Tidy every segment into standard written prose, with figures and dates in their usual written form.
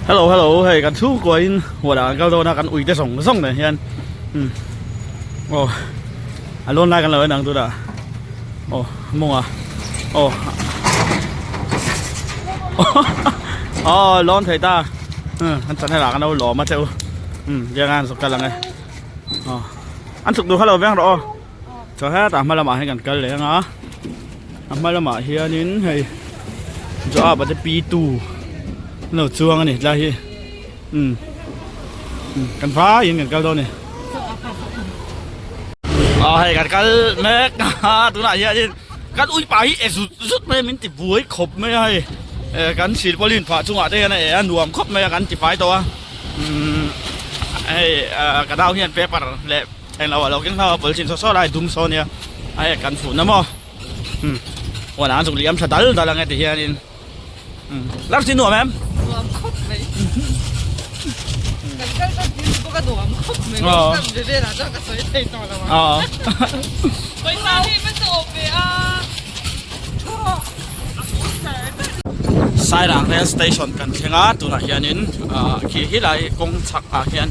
Hello hello hei kan chhungkua in huan ah kan kal dawn a kan ui te zawng zawng nen hian umm aw a lawn lai kan lo en ang tunah aw mawng a aw aw lawn thei ta umm an channel ah kan lo lawm a che u umm bianga an zuk kal ang e aw an chhuk duh kha lo veng rawh aw chaw hetah hma lamah hian kan kal leh ang a a hma lamah hianin hei Joab a te pi tu an lo chuang a ni tlai hi umm kan vaiin kan kal dawn a ni ah hei kan kal mek a tunah hianin kan ui pa hi e zut zut mai a min ti buai khawp mai a hei eh kan silpawlin phah chungah te hian a e a nuam khawp mai a kan ti fai tawh a umm hei ah ka nau hian paper leh englo a lo keng hlau a pawlchin saw saw lai dum saw nia a e kan fuhna maw umm huan ah an zuk liam tha dal dal ang e ti hianin umm lar chi nuam em nuam khawp mai kan kal tak ding bawk a nuam khawp mai kan ve velah chuan ka sawi thei tawh lo ang pawisa hi va chawp ve a Sairang rail station kan thleng a tunah hianin ah khi helai kawng chhak ah hian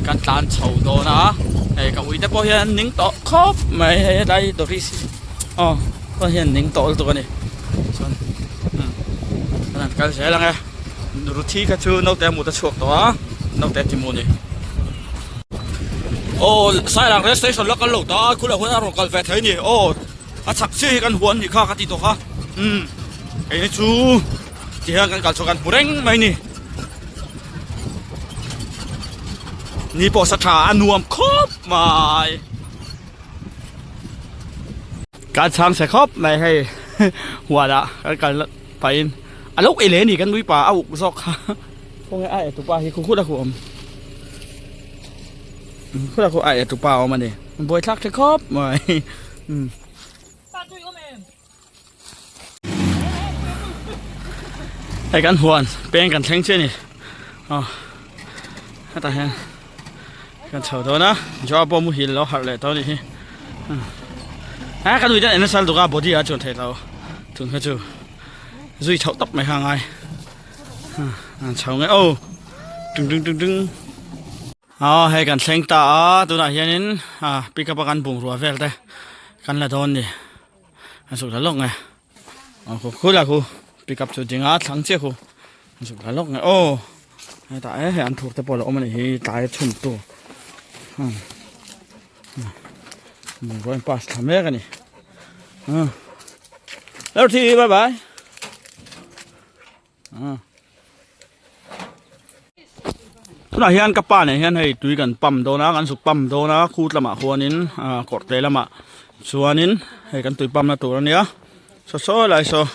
kan tlan chho dawn a hei ka ui te pawh hian an ning tawh khawp mai hei helai Doris hi aw pawh hian ning tawh lutuk a ni chuan umm kan han kal zel ang e Ruthi kha chu naute a mut a chhuak tawh a naute a ti mu a ni aw Sairang rail station la kal lo ta a khulah khuan a rawn kal ve thei a ni aw. A chak chiah hi kan huan nih kha ka ti tawh kha umm kei hi chu ti hian kan kal chhuah kan hmu reng mai ni ni pawh sa tha a nuam khawp mai kan chhang chhe khawp mai hei huan ah kan kal pahin a lo ei leh a ni kan nui pa a uk zawk kha khawnge a e tupa hi khu khut a khu awm khut a khu a e tupa a awm a ni buaithlak tha khawp mai. Hei kan huan peng kan thleng chiah a ni aw hetah hian kan chho dawn a Joa pawh muhil lo harh leh tawh a nih hi a kan ui ten en nasa lutuk a body ah chuan theih loh tun kha chu zui chhoh tawp mai kha a ngai an chho nge aw tung tung tung tung. Aw hei kan thleng ta a tunah hianin ah pickup a kan bungrua vel te kan la dawn ni a zuk la lawk nge aw khu khu la khu pickup chu ding a thlang chiah khu a zuk la lawk nge aw hetah e hei an thur te pawh a lo awm a nih hi tlai a chhun tu bungrua in pass thla mek a ni lo thi bye bye. Tunah hian ka pa nen hian hei tui kan pump dawn a kan zuk pump dawn a khut lamah khuanin ah kawr te lamah chuanin hei kan tui pump na tur ania saw saw lai saw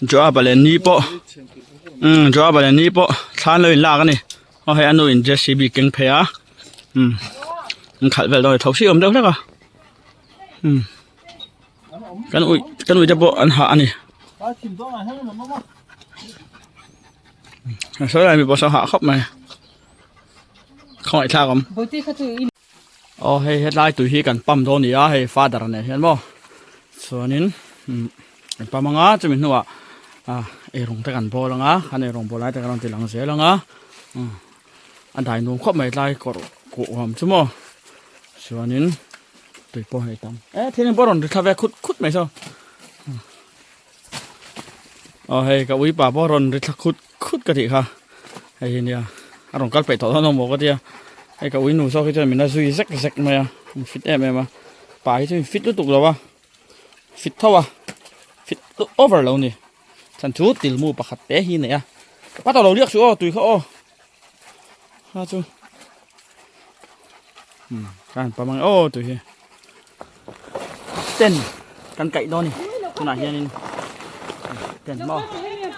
Joab-a leh ni pawh umm Joab-a leh ni pawh thla an lo in lak a ni aw hei a nu in J_C_B keng phei a umm an khalh vel dawn a ni tho si awm deuh hlek a umm. Kan ui kan ui te pawh an hah a ni. Sawi lai mi pawh saw hah khawp mai. Khawngaih thlak awm. Aw hei hetlai tui hi kan pump dawn a ni a hei father nen hian maw chuanin kan pump anga chumi hnuah ah eirawng te kan bawl anga kan eirawng bawl lai te kan rawn ti lang zel anga a dai nuam khawp mai tlai kawr kuh awm chu maw chuanin. Tui pawh hei tam. E thil in pawh rawn ri thla ve khut khut mai saw. Aw hei ka ui pa pawh rawn ri thla khut khut ka tih kha. Hei hi nia a rawn kal peih tawh dawn awm maw ka tia. Hei ka ui nu zawk hi chuan min la zui zek zek mai a. Min fit em em a. Pa hi chu min fit lutuk lo a. Fit tho a. Fit over lo ni. Chan chu tilmu pakhat te hi nei a. Pa tawh lo liak suh aw tui kha aw. Ha chu. Kan pa mang aw tui hi ten kan kaih dawn ni tunah hianin ten maw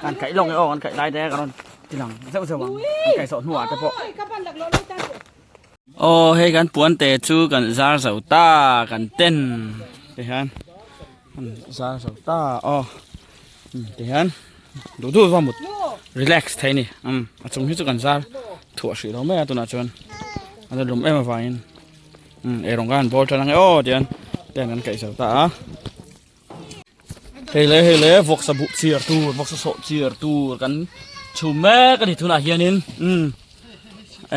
kan kaih lawk nge aw kan kaih lai te ka rawn ti lang zeuh zeuh ang kan kaih zawh hnuah te pawh aw hei kan puan te chu kan zar zo ta kan ten ti hian kan zar zo ta aw ti hian duh duh va mut relax thei ni um a chung hi chu kan zar thuah hrih lo mai a tunah chuan a la lum em avangin um eirawng khan an bawl tan ang e aw tian ten an kaih zo ta a hei le hei le vawksa buh chhiar tur vawksa sawh chhiar tur kan. Chhum mek a ni tunah hianin umm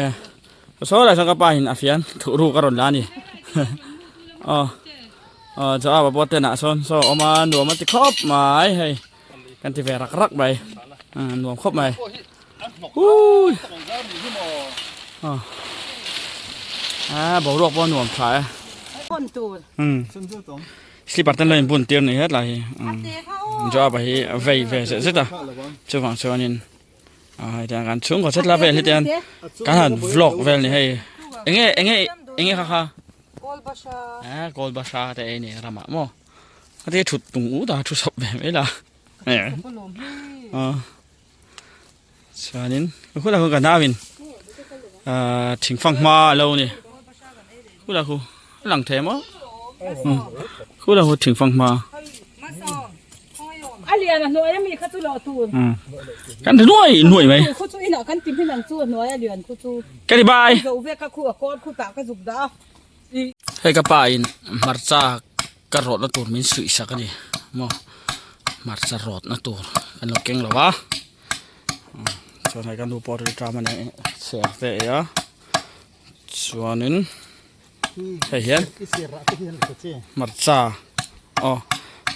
eh saw lai sawn ka pa in a fian thuh ruk a rawn la a ni aw aw Joab-a pawh tent ah sawn saw a awm a nuam a ti khawp mai hei kan ti ve rak rak mai nuam khawp mai hui aw a boruak pawh a nuam tha e umm. Slipper ten lo in bun tir ni hetlai hi Joab-a hi a vei ve zet zet a chuvang chuanin ah hetiang kan chhungkaw chet la vel hi te kan han vlog vel ni hei enge enge enge kha kha ah kawl bahra te ei ni ramah maw a ti thut tung ut a thu sawp ve mai la ah chuanin khulai khu ka nauin ah thingfang hma a lo ni khulai khu a lang thei maw khulai khu thingfang hma a lian a hnuai ami kha chu loh tur kan ti nuai nuai mai khu chu inah kan ti hmin ang chu a hnuai a lian khu chu ka ti bai zo ve ka khu a kawn khu tah ka zuk dah a hei ka pa in hmarcha ka rawtna tur min suih sak a ni maw hmarcha rawtna tur kan lo keng lo a chuan hei ka nu pawh rilṭam a nia ser te a ei a chuanin hei hian hmarcha aw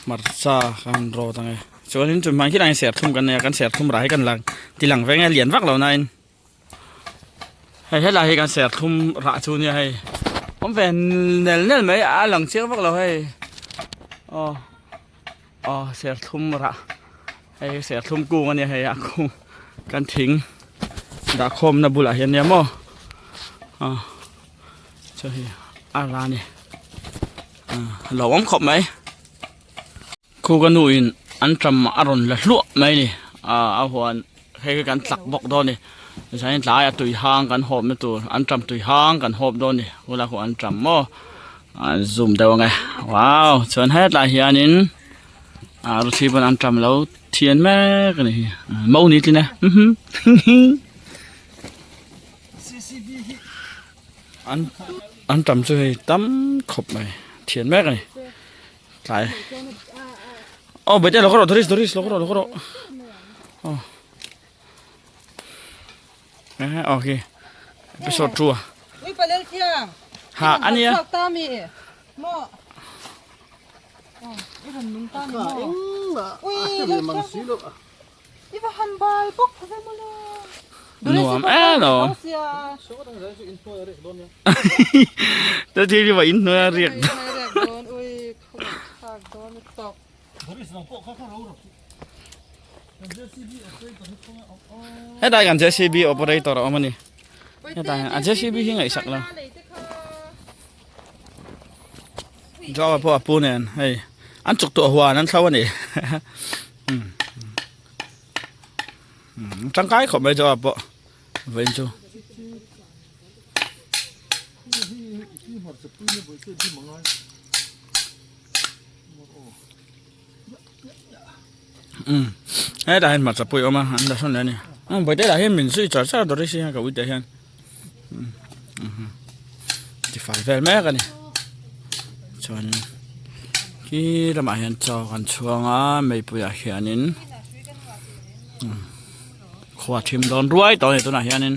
hmarcha kan rawt ang e chuanin chu hmai khilaiah hian serthlum kan nei a kan serthlum rah hi kan lang ti lang veng a lian vak lo nain. Hei helai hi kan serthlum rah chu nia hei awm ve nel nel mai a lang chiang vak lo hei aw aw serthlum rah hei serthlum kung ania hei a kung kan thing dah khawmna bulah hian nia maw aw chu hei a rah a ni lo awm khawp mai. Khu ka nu in an ṭam a rawn la hluah mai a ni ah a huan hei hi kan tlak bawk dawn a ni zanin tlai a tui hang kan hawp na tur an ṭam tui hang kan hawp dawn a ni hula khu an ṭam maw an zoom deuh ang e wow chuan hetlai hianin ah ruthi pawn an ṭam lo thian mek a ni hi mo ni tlin e an an ṭam chu hei tam khawp mai thian mek a ni. Tlai. Oh, bete lo karo, Doris, Doris, lo karo, lo karo. Oh. Eh, okay. Episode 2. Ui palel thiang. Ha, ania. Ta mi. Mo. Oh, i ran nung ta mi mo. Ui, lel thiang. I va han bal bawk ve mo le. Nuam e lo. Ta thi ri va in hnuai a riak. Hetlai kan JCB operator a awm a ni. Hetlai a JCB hi ngaihsak lo. Job pawh a pu nen hei an chuk tawh huan an thlo a ni. Tangkai khawp mai Joab pawh vawiin chu. Hetah hian hmarcha pawh a awm a an la hrawn leh a ni bawihte lah hian min zui char char dawr hi ka ui teh hian tifai vel mek a ni chuan khi lamah hian chaw kan chhuang a meipui ah hianin khua thim dawn ruai tawh a ni tunah hianin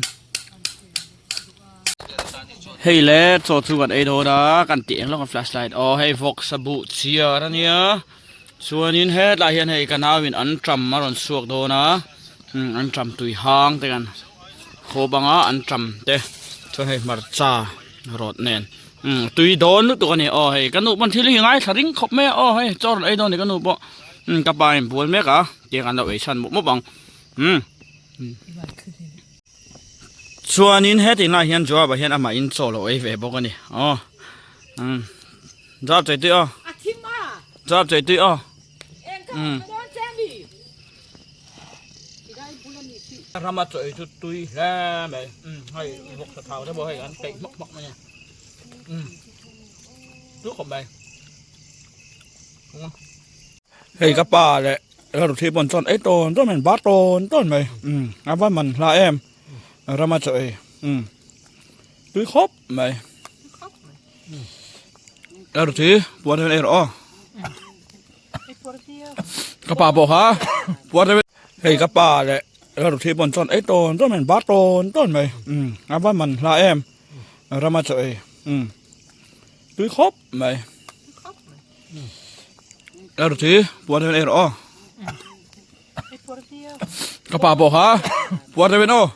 hei le chaw chu kan ei dawn a kan tih eng lawk a flashlight aw hei vawksa buh chhiar a nia chuanin hetlai hian hei ka nauin an ṭam a rawn chhuak dawn a an ṭam tui hang te kan khaw banga an ṭam te chuan hei hmarcha rawt nen tui dawn lutuk a ni aw hei ka nu pawn thil hi ngaithla ring khawp mai a aw hei chaw rawn ei dawn a ni ka nu pawh ka pa in bual mek a tiang an lo ei chhan mawp mawp ang umm. Chuanin heti lai hian Joab-a hian amah in chaw lo ei ve bawk a ni aw umm Joab chei tui aw Joab chei tui aw umm Rama chaw ei chu tui hle mai umm hei vawk sa thau te pawh hei an peih hmawk hmawk mai a umm tui khawp mai Hei ka pa leh Ruthi pawn chuan ei tawn tawn mai an bar tawn tawn mai umm a va man hla em rama chaw ei umm tui khawp mai Ruthi puan hian ei rawh aw ka pa pawh kha puan hei ka pa leh. Ruthi pawn chuan ei tawn tawn mai bar tawn tawn mai umm a va man hla em rama chaw ei umm tui khawp mai Ruthi puar deuhin ei rawh aw ka pa pawh kha puar deuhin aw.